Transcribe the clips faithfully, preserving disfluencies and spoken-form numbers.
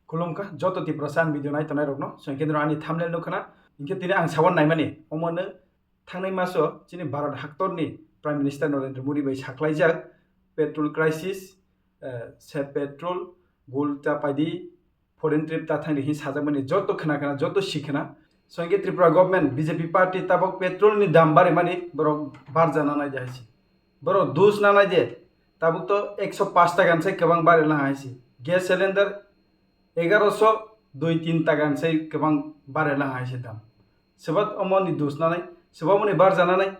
Khulumkha joto Tiprasa ani video nai tongnai rokno. So, hinkhe noro ani thumbnail nukha na. Hinkhe tini ang sawan naimani, omo no thangnai maso chini Bharat haktorni Prime Minister Narendra Modi bai saklaijak petrol crisis, eh, save petrol, gul ta paidi, foreign trip ta thangdi hin sajakmani joto khna khna, joto si khna. So, hinkhe Tripura government, B J P party tabok petrol ni dam barimani borok barjana nai de hai si. Borok dus na nai de, tabuk to ekso pash taka ni sai kwbang bare lang hai si. Gas cylinder egaroso dui tin taka ni sai kwbang bare lang hai si dam. Swbat omo ni dus na nai, swbat omo ni barjana nai.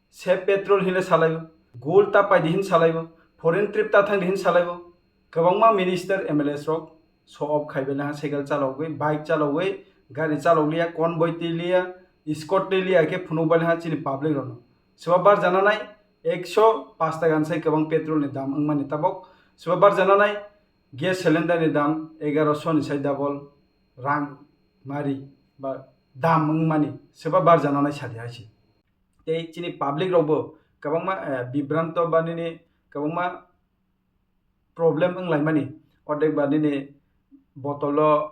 Save petrol hinle salai o, gul ta paidi hin salai o, foreign trip ta thangdi hin salai o. Kwbangma minister, M L As rok show off khai bai lang ha, cycle chalogwi, bike chalogwi, gari chalog liya, convoy twi liya, escort twi liya khe phunuk bai lang ha chini public rokno. Swba barjana nai ekso pash taka ni sai kwbang petrol ni dam wngmani tabok. Swba barjana nai gas cylinder ni dam egaroso ni sai double rang mari ba dam wngmani swba barjana nai sadi hai si. Tei chini public rokbo kwbangma, eh, bibranto ba nini kwbangma problem wnglaimani, odek ba nini botolo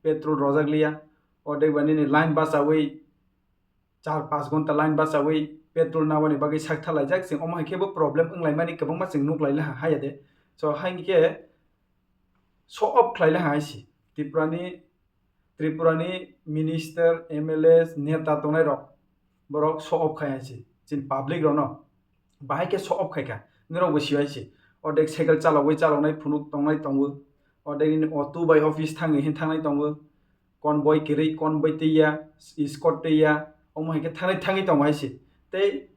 petrol rojak liya, odek ba nini line bachawi char panch ghonta line bachawi petrol nabani bagwi sak thalaijak, chwng omo hai khe bo problem wnglaimani kwbangma chwng nuklaila ha, haya de. So, hai khe show off khlaila ha hai si. Tripurani, Tripurani minister, M L As, neta tongnai rok, borok show off khai hai si. Chini public rokno bahai khe show off khai kha. Norok bo si hai si. Odek cycle chalogwi chaloknai phunuk tongnai tongo. Odek nini auto bai office thangwi hin thangnai tongo. Convoy kwrwi, convoy twi ya, escort twi ya, omo hai khe thangwi thangwi tongo hai se. Tei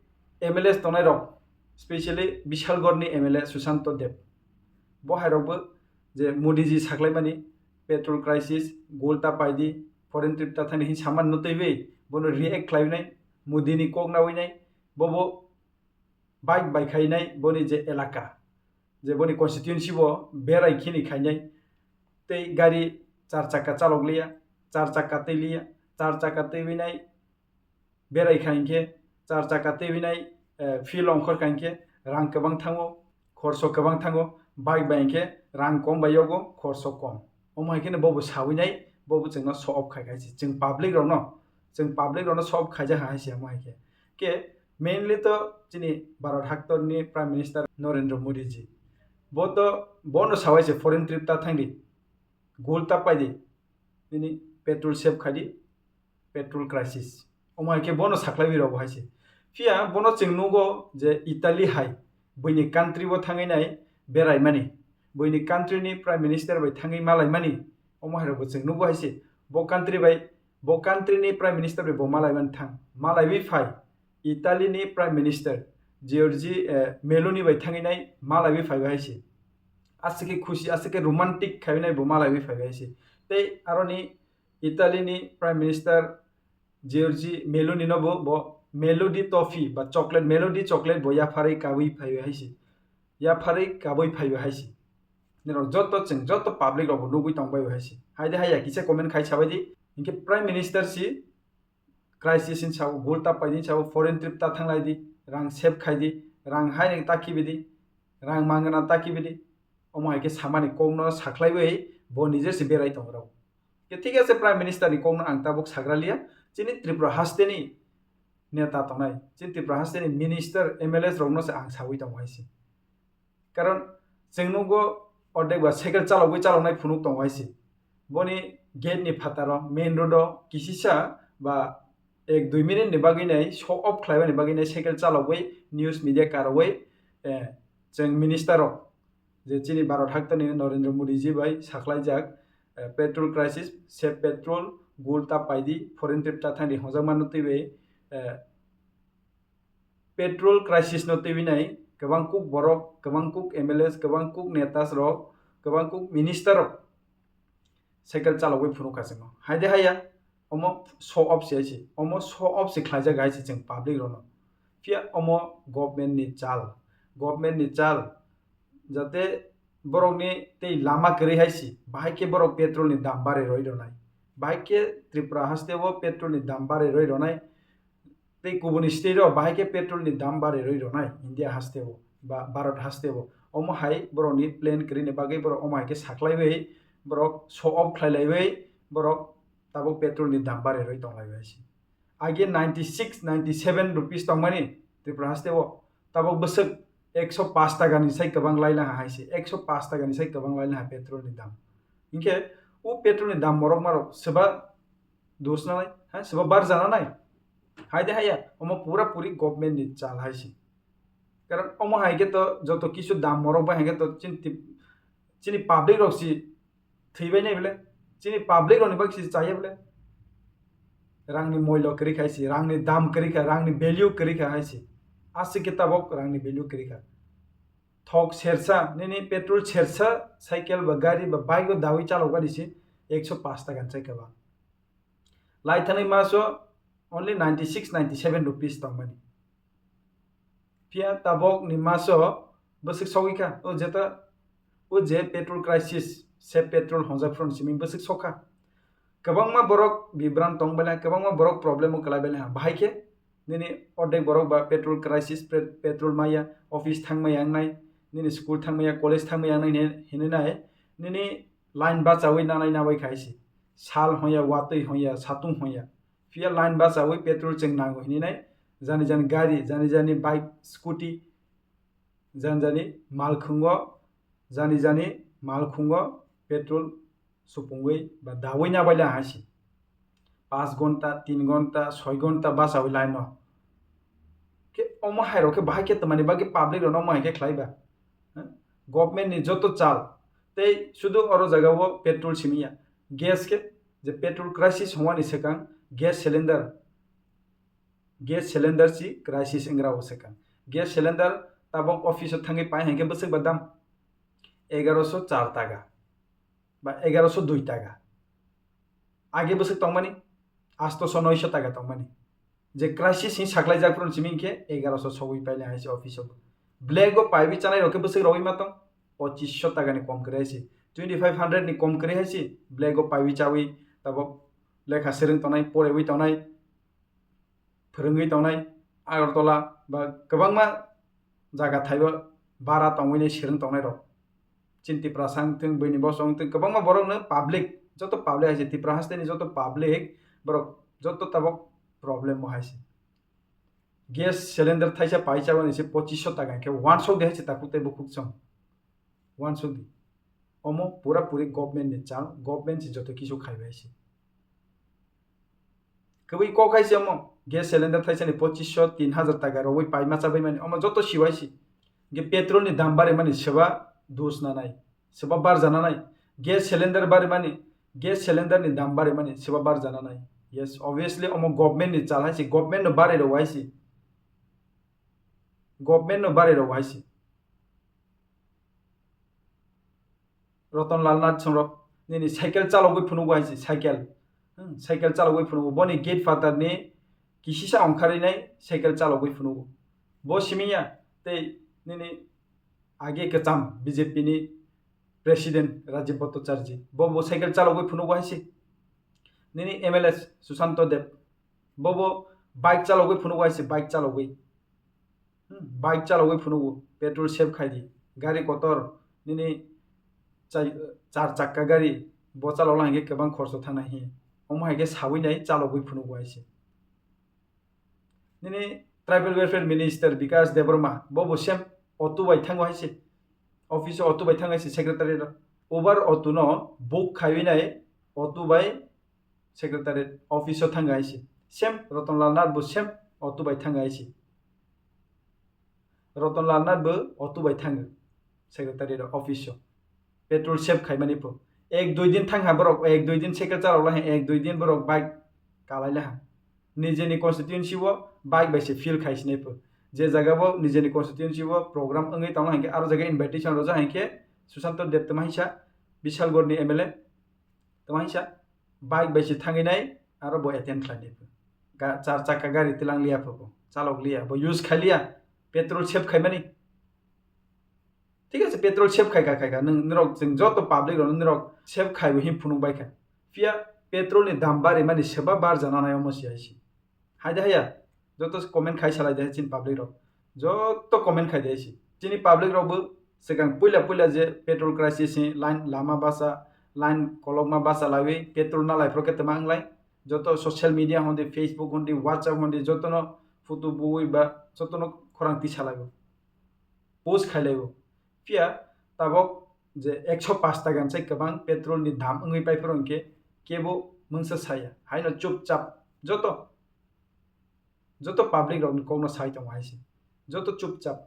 M L As tongnai rok, specially Bishalgarh ni M L A Sushanta Deb, bo hai rok bo je Modi ji saklaimani petrol crisis, gul ta paidi, foreign trip ta thani hin saman no twiwi bono react khlaiwi nai, Modi ni kok nawi nai, bobo bike bai khainai boni je elaka, je boni constituency bo berai khini khainai, tei gari char chakka chalok liya, char chakka twi liya, char chakka twiwi nai berai kha hinkhe, char chakka twiwi nai, eh, field ongkhor kha hinkhe rang kwbang thango, khorso kwbang thango, bike bai hinkhe rang kom bai yogo, khorso kom. Omo hai kheno bobo sawi nai, bobo chwngno show off khai khai se. Chwng public rokno, chwng public rokno show off khaijak hai se omo hai khe. Khe mainly to chini Bharat haktorni Prime Minister Narendra Modi ji. Bo to, bono sawai se foreign trip ta thangdi, gul ta paidi, nini petrol save khaidi, petrol crisis. Omo hai khe bono saklaiwi rokbo hai se. Phiya bono chwng nugo je Italy hai buini country o thangwi nai beraimani, buini country ni Prime Minister bai thangwi malaimani, omo hai rokbo chwng nugo hai se. Bo country bai, bo country ni Prime Minister bai bo malaimani thang, malaiwi phai Italy ni Prime Minister Giorgi, eh, Meloni bai thangwi nai malaiwi phaiwi hai se. Aswk khe khusi, aswk khe romantic khaiwi nai bo malaiwi phaiwi hai se. Tei aroni Italy ni Prime Minister Giorgi Meloni no bo, bo Melody Toffee ba chocolate, Melody chocolate bo yapharwi kabwi phaiwi hai se. Yapharwi kabwi phaiwi hai se. Norok joto chwng, joto public rok bo nugwi tong bai hai se. Hai de hai ya kisa comment khai sabai di. Hinkhe Prime Minister si crisis hin sao, gul ta paidi hin sao, foreign trip ta thanglai di, rang save khai di, rang hai rang ta khibi di, rang mangana ta khibi di. Omo hai khe samani kokno saklaiwi bo nije se berai tong rw. Khe thik ase, Prime Minister ni kokno ang tabuk sagra liya, chini Tripura haste ni neta tongnai, chini Tripura haste ni minister, M L As rokno se ang sawi tongo hai se. Karon chwng nugo ordek ba cycle chalogwi chaloknai phunuk tongo hai se. Boni gate ni phataro, main road o kisisa ba ek dui minute ni bagwi nai show off khlaimani bagwi nai cycle chalogwi news media karogwi, eh, chwng minister rok je chini Bharat haktorni Narendra Modi ji bai saklaijak, eh, petrol crisis, save petrol, gul ta paidi, foreign trip ta thangdi hwnjakma no twiwi, eh, petrol crisis no twiwi nai kwbang kuk borok, kwbang kuk M L As, kwbang kuk netas rok, kwbang kuk minister rok cycle chalogwi phunuk kha chwngno. Hai de haya, omo show off se hai se, omo show off se khlaijak hai se chwng public rokno. Phiya omo government ni chal, government ni chal, jate borokni tei lama kwrwi hai se, bahai khe borok petrol ni dam barwi rwi rwnai, bahai khe Tripura haste o petrol ni dam barwi rwi rwnai, tei kubuni state o bahai khe petrol ni dam barwi rwi rwnai India haste o ba Bharat haste o. Omo hai borokni plan kwrwini bagwi borok omo hai khe saklaiwi borok show off khlai laiwi borok tabuk petrol ni dam bari rwi tong laiwi hai se. Age ninety six, ninety seven rupees tongmani Tripura haste o, tabuk bwswk ekso paanch taka ni sai kwbang lai laha hai se, ekso paanch taka ni sai kwbang lai laha petrol ni dam. Hinkhe o petrol ni dam morok marok swba dos nanai, ha, swba bar jana nai. Hai de haya, omo pura puri government ni chal hai se. Karon omo hai khe to joto kisu dam morok bai hai khe to chini tip-, chini public rok si thwibai nai bole, chini public rok ni bai si chaya bole. Rang ni moilo kwrwi khai se, rang ni dam kwrwi kha, rang ni value kwrwi kha hai se. Aswk khe tabok rang ni value kwrwi kha. Thok sersa, nini petrol sersa, cycle ba gari ba bike o dawi chalok bani se ekso paanch taka ni sai kwbang. Lai thani maso only ninety six, ninety seven rupees tongmani. Phiya tabok ni maso bwswk sogwi kha, o jeta, o je petrol crisis, se petrol honjak phron simi bwswk sokha. Kwbangma borok bibran tong bele, kwbangma borok problem o kwlai bele ha. Bahai khe nini ordek borok ba petrol crisis, pe-, petrol maya, office thangmaya wngnai, nini school thangmaya, college thangmaya wngnai hinwi nai, nini line bachawi nanai nabai khai se. Sal hoya, watwi hoya, satung hoya. Phiya line bachawi petrol chwng nango hinwi nai, jani jani gari, jani jani bike, scooty, jani jani malkhungo, jani jani malkhungo petrol supungwi ba dawi nabai la hai se. Paanch gonta, tin gonta, soi gonta bachawi line no. Khe omo hai rok khe bahai khe tongmani bagwi public rok no omo hai khe khlai ba. Ha? Government ni joto chal tei sudu oro jaga o petrol simi ya. Gas khe je petrol crisis hwnmani swkang gas cylinder, gas cylinder si crisis wngra o swkang. Gas cylinder tabok office o thangwi pai hai khe bwswk ba dam egaroso char taka ba egaroso dui taka. Age bwswk tongmani astoso noiso taka tongmani. Je crisis ni saklaijak phuru simi khe egaroso sogwi paile hai se office o. Black o paiwi chanai rok khe bwswk rogwi ma tong? Pochisho taka ni kom kwrwi hai se. Twenty five hundred ni kom kwrwi hai se. Black o paiwi chawi tabok lekha swrwng tongnai, porewi tongnai, phwrwngwi tongnai, Agartala ba kwbangma jaga thaibo bara tongwi nai swrwng tongnai rok. Chini Tiprasa wng thung, buini boso wng thung, kwbangma borok no public, joto public hai se Tipra haste ni joto public borok joto tabok problem o hai se. Gas cylinder thaisa pai chabani se pochisho taka hwnkhe wansok de hai se takhuk tei bukhuk chwng. Wansuk di. Omo pura puri government ni chal, government se joto kisu khai bai se. Kwbui kok hai se omo, gas cylinder thaisa ni pochisho, tin hajar taka rogwi pai ma chabai mani, omo joto siwai se. Ge petrol ni dam bari mani seba dus na nai, seba bar jana nai. Gas cylinder bari mani, gas cylinder ni dam bari mani seba bar jana nai. Yes, obviously omo government ni chal hai se, government no bari rogwi hai se. Government no bari rogwi hai se. Ratan Lal Nath songrok nini cycle chalogwi phunugo hai se, cycle. Hmm, cycle chalogwi phunugo. Boni gate phatar ni kisisa ongkharwi nai cycle chalogwi phunugo. Bo simi ya tei nini age kwcham B J P ni president Rajib Bhattacharjee. Bo bo cycle chalogwi phunugo hai se. Nini M L A Sushanto Deb. Bo bo bike chalogwi phunugo hai se, bike chalogwi. Hmm, bike chalogwi phunugo, petrol save khai di. Gari kotor, nini chai-, char chakka gari, bo chalokla hinkhe kwbang khorso thangnai hi. Omo hai khe sawi nai chalogwi phunugo hai se. Nini Tribal Welfare Minister Bikash Debbarma, bo bo same auto bai thango hai se. Office o auto bai thango hai se, secretary ro. Uber auto no book khaiwi nai auto bai secretariat office o thang hai se. Same Ratan Lal Nath bo same auto bai thang hai se. Ratan Lal Nath bo auto bai thang secretariat office o. Petrol save khai mani pho. Ek dui din thang ha borok, ek dui din cycle chalok lai ha, ek dui din borok bike kalai lai ha. Nijeni constituency o bike bai se fill khai sinai pho. Je jaga bo nijeni constituency o program wngwi tong lai ha khe, aro jaga invitation rojak hai khe Susanto Deb tama hai sa, Bishalgarh ni M L A. Tamo hai sa, bike bai se thangwi nai, aro bo attend khlai nai pho. Ga-, char chakka gari tilang liya pho bo, chalok liya, bo use khai liya, petrol save khai mani. Thik ase, petrol save khai kha, khai kha, nwng, norok, chwng joto public rok, norok save khai bo hin phunuk bai kha. Phiya petrol ni dam bari mani seba bar jana nai omo si hai si. Hai de haya, joto comment khai salai de chini public rok. Joto comment khai de si. Chini public rok bo swkang puila puila je petrol crisis ni line lama basa, line kolokma bacha laiwi petrol nalai phoro khe twma wnglai. Joto social media hondi, Facebook hondi, WhatsApp hondi, jotono photo buwi ba jotono khorang tisa laibo, post khai laibo. Phiya tabok je ekso pash taka hwnsa kwbang petrol ni dam wngwi pai phoro hwnkhe kebo mungsa saya. Haino chupchap joto, joto public rokni kokno sai tongo hai se. Joto chupchap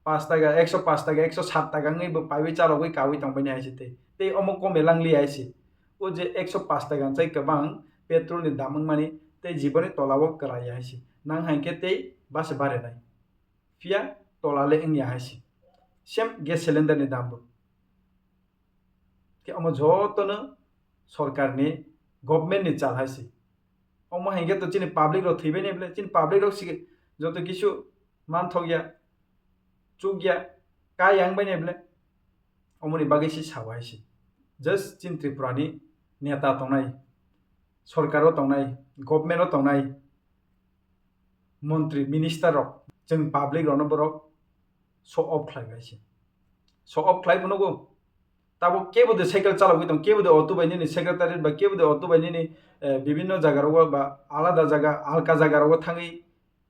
pash taka, ekso pash taka, ekso sat taka wngwi bo paiwi chalogwi kawi tongbaini hai se tei. Tei omo kome langli hai se. O je ekso pash taka hwnsa kwbang petrol ni dam wngmani tei jiboni tola o kwlai hai se. Nang hai khe tei base barenai. Phiya tola le wngya hai se. Same gas cylinder ni dam bo. Khe omo jotono sorkar ni, government ni chal hai se. Omo hai khe to chini public rok thwibai ni bwle, chini public rok si joto kisu manthok ya, chuk ya, ka yang bai ni bwle. Omoni bagwi se sao hai se. Just chini Tripura ni neta tongnai, sorkar o tongnai, government o tongnai, montri, minister rok, chwng public rokno borok show off khlai bai se. Show off khlai phunukgo. Tabuk kebo de cycle chalogwi tong, kebo de auto bai nini secretariat ba kebo de auto bai nini, eh, bibinno jaga rogo ba alada jaga, alka jaga rogo thangwi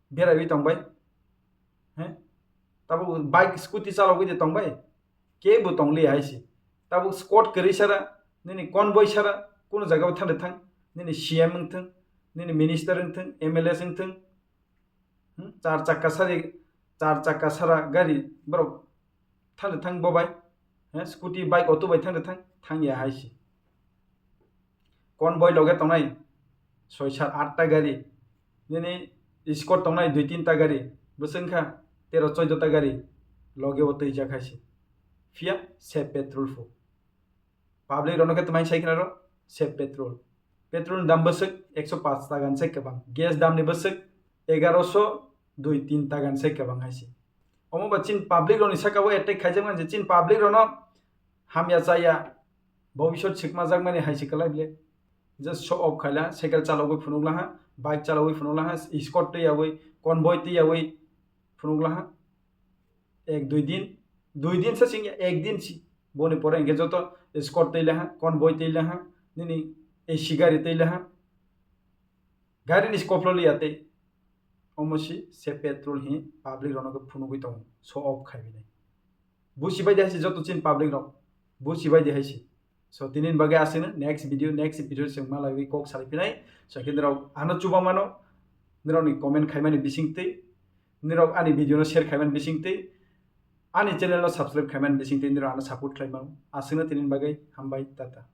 beraiwi tongbai. He? Tabuk bike, scooty chalogwi de tongbai. Kebo tongliya hai se. Tabuk escort kwrwi sara, nini convoy sara, kuno jaga o thangde thang, nini C M wngthwng, nini minister wngthwng, M L A wngthwng, hmm, char chakka sari, char chakka sara gari borok thangde thang bo bai, he, scooty, bike, auto bai thangde thang, thangya hai se. Convoy loge tongnai soi sat atta gari, nini escort tongnai dui tinta gari, bwswk wngkha tero choido ta gari loge o twijak hai se. Phiya se petrol phu. Public rokno khe twmai sai khna ro, se petrol. Petrol ni dam bwswk ekso pash taka hwnsa kwbang. Gas dam ni bwswk egaroso dui tin taka hwnsa kwbang hai se. Omo ba chini public rokni saka o attack khaijak man se, chini public rokno hamya chaya, bobisot sikma jakmani hai se kwlai bile. Just show off khaila, cycle chalogwi phunuk laha, bike chalogwi phunuk laha, escort twiyawi, convoy twiyawi phunuk laha. Ek dui din, dui din sa singya, ek din si. Boni pore hingke joto escort twi laha, convoy twi laha, nini A C gari twi laha. Gari ni skoplo liya tei. Omo si se petrol hi public rokno khe phunugwi tongo, show off khai bini. Busi bai de hai si joto chini public rok. Busi bai de hai si. So, tini ni bagwi aswkno, next video, next episode se wngma laiwi kok salai phinai. So, khe nirok ano chuba mano, nirokni comment khaimani bisingtwi, nirok ani video no share khaimani bisingtwi, ani channel no subscribe khaimani bisingtwi nirok ano support khlai mano. Aswkno tini ni bagwi hambai, tata.